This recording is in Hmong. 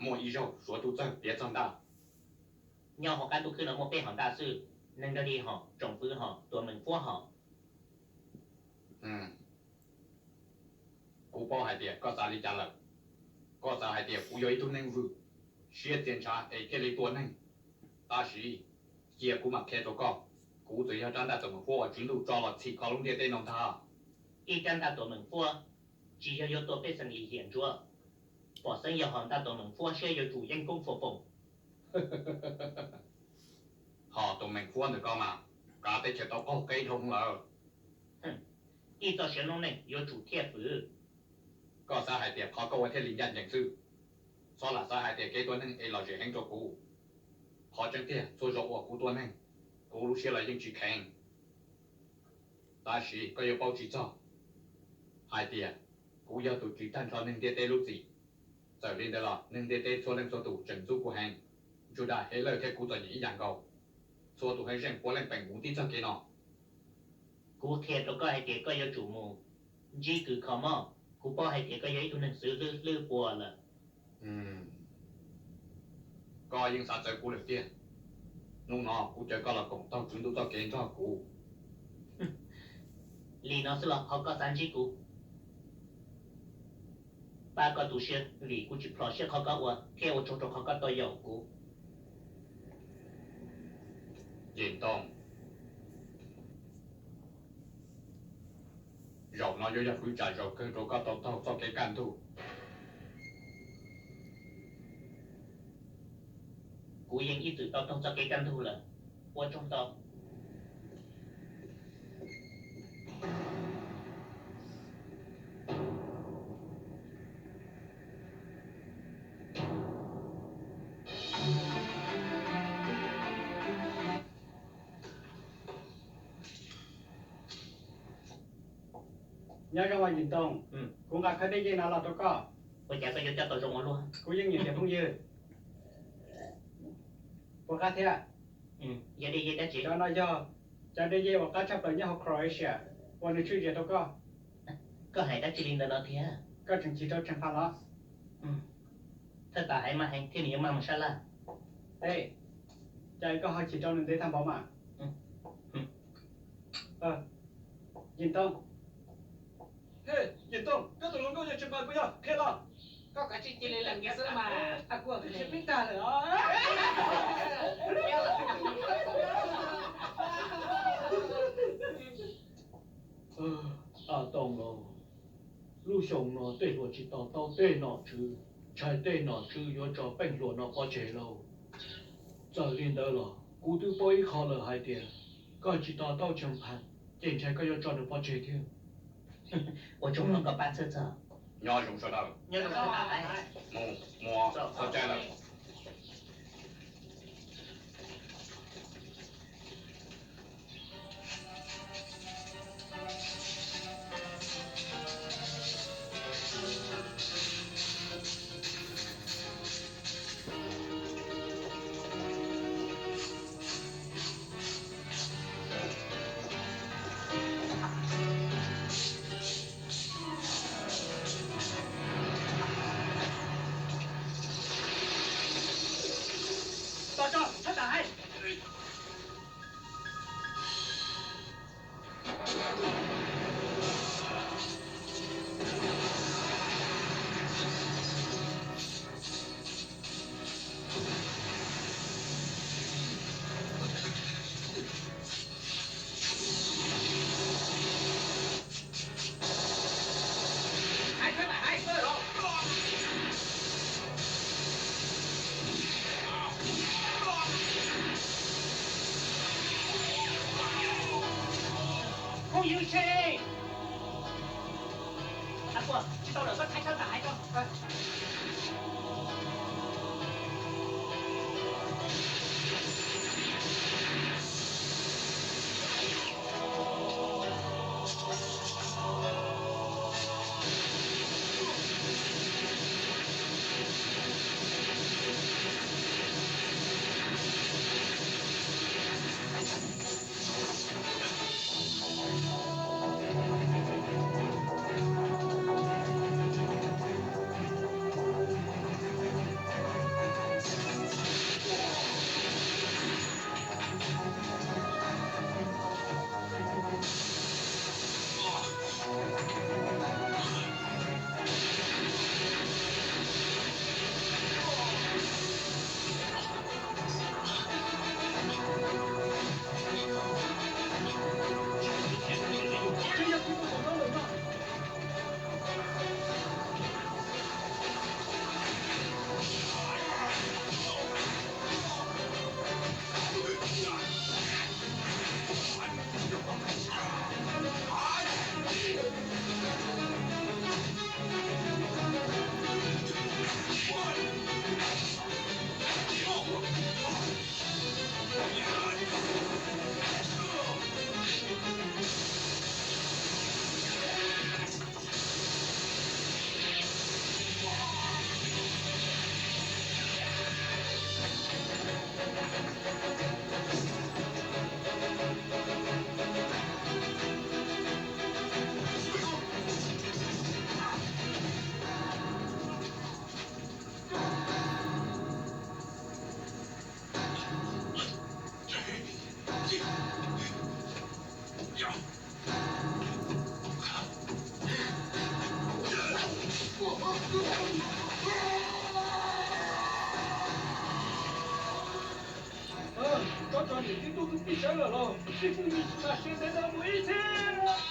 Muaj ib zaug Suav tub txawg piav txog ntaj. Nyob hauv qab ntuj khwb no muaj peb hom ntaj xwb, neeg dog dig hom, tsoom fwv hom, tuam meem fuab hom. Kuv paub hais tias koj xav li cas lawm. Koj xav hais tias kuv yog ib tug neeg vwm, siab txias ntshav es thiaj li tua neeg. Tab sis cia kuv mam qhia rau koj, kuv txawm yog rab ntaj tuam meem fuab uas Tswv Ntuj tso los txhim kho lub ntiaj teb no ntag. Ib rab ntaj tuam meem fuab tsis yog yuav tua pej xeem lim hiam ntsuav. Pom xeeb yog hom ntaj tuam meem fuab siab yuav tsum yeeb koob fuam foom. Hom tuam meem fuab ntawm koj mas kav teb chaws tau qaug qeb dhau lawm. Ib txoj sia noob neej yuav tsum thiaj fwv. Koj xav hais tias qhov koj ua thiaj li ncaj ncees xwb. Txhob lam xav hais tias kev tua neeg es lom zem heev rau kuv. Qhov tseeb tiag txhua zaus uas kuv tua neeg, kuv lub siab los yeej tsis kheev. Tab sis koj yuav paub tsis txog hais tias kuv yog tus tswv tag nrho neeg ntiaj teb lub txim. Txawm li ntawd los neeg ntiaj teb txhua leej txhua tus tseem ntxub kuv heev. Ntsuag dag Helauj thiab kuv txom nyem ib yam nkaus. Txhua tus heev zeej puav leej peem mus tib txoj kev no. Kuv qhia rau koj hais tias koj yuav tsum mus ntsib kws kho mob. Kuv paub hais tias koj yog ib tug neeg xwv hlwb hlwb puas lawm. Koj yeej xav txawv kuv lawm tiag. Hnub no kuv caw koj los koom taug Tswv Ntuj txoj kev nrog kuv. Li no xwb los ho koj xav ntsib kuv? Pab koj tu siab vim kuv tsis plhom siab qhov koj ua thiab ua tsaug rau qhov koj tau yaum kuv. Yim Tooj, zaum no yuav yog hwv tsam zaum kawg rau koj tau taug txoj kev kaj ntug. Kuv yeej ib txwm tau taug txoj kev kaj ntug lawm. Ua tsaug ntau. Nyob zoo os Yim Tooj, kuv nqa khawb dej yej no los rau koj. Ua cas koj yuav coj tau zoo ua luaj? Kuv yeej nyiam cov phooj ywg. Puas qab thiab? Yog dej yej dab tsi? Cov no yog cov dej yej uas qab tshaj plaws nyob hauv Croatia uas nws tswj zias rau koj. Koj hais dab tsi li ntawd no thiab? Koj tseem chim rau tseem fam los? Thawj tas hais mas heev thiab nws yuav mag mus sab laj. Ej, cas koj ho chim rau nws ntev tag npaum mas? Yim Tooj. Yim Tooj, koj tus hluas nkauj yog tsis nqaws puas yog? Qhia los. Koj kav tsij cia li lees kiag xwb mas. Twb tsis pib tag lawm os. A Tooj lauj, lub xyoo no tej hluas tsis to taub tej nom tswv, ntshai tej nom tswv yuav tso peb hluas no pov tseg lauj. Txawm li ntawd los kuv twb paub ib qho lawm hais tias koj tsis to taub Tsheej Phas, ces ntshai koj yuav tso nws pov tseg thiab. Ua tsaug rau koj pab txhawb txog. Nyob zoo sawv daws. Mus, mus, txog caij lawm. Tos tso, txhob tam hais. Phooj ywg Tsheej, tsis tau lawm, koj thaij tshaj tam hais tso. Txog niam txiv tub kwv tij sawv lawm los peb kuj yuav tsis mag siab ntev ntawd mus ib txhis.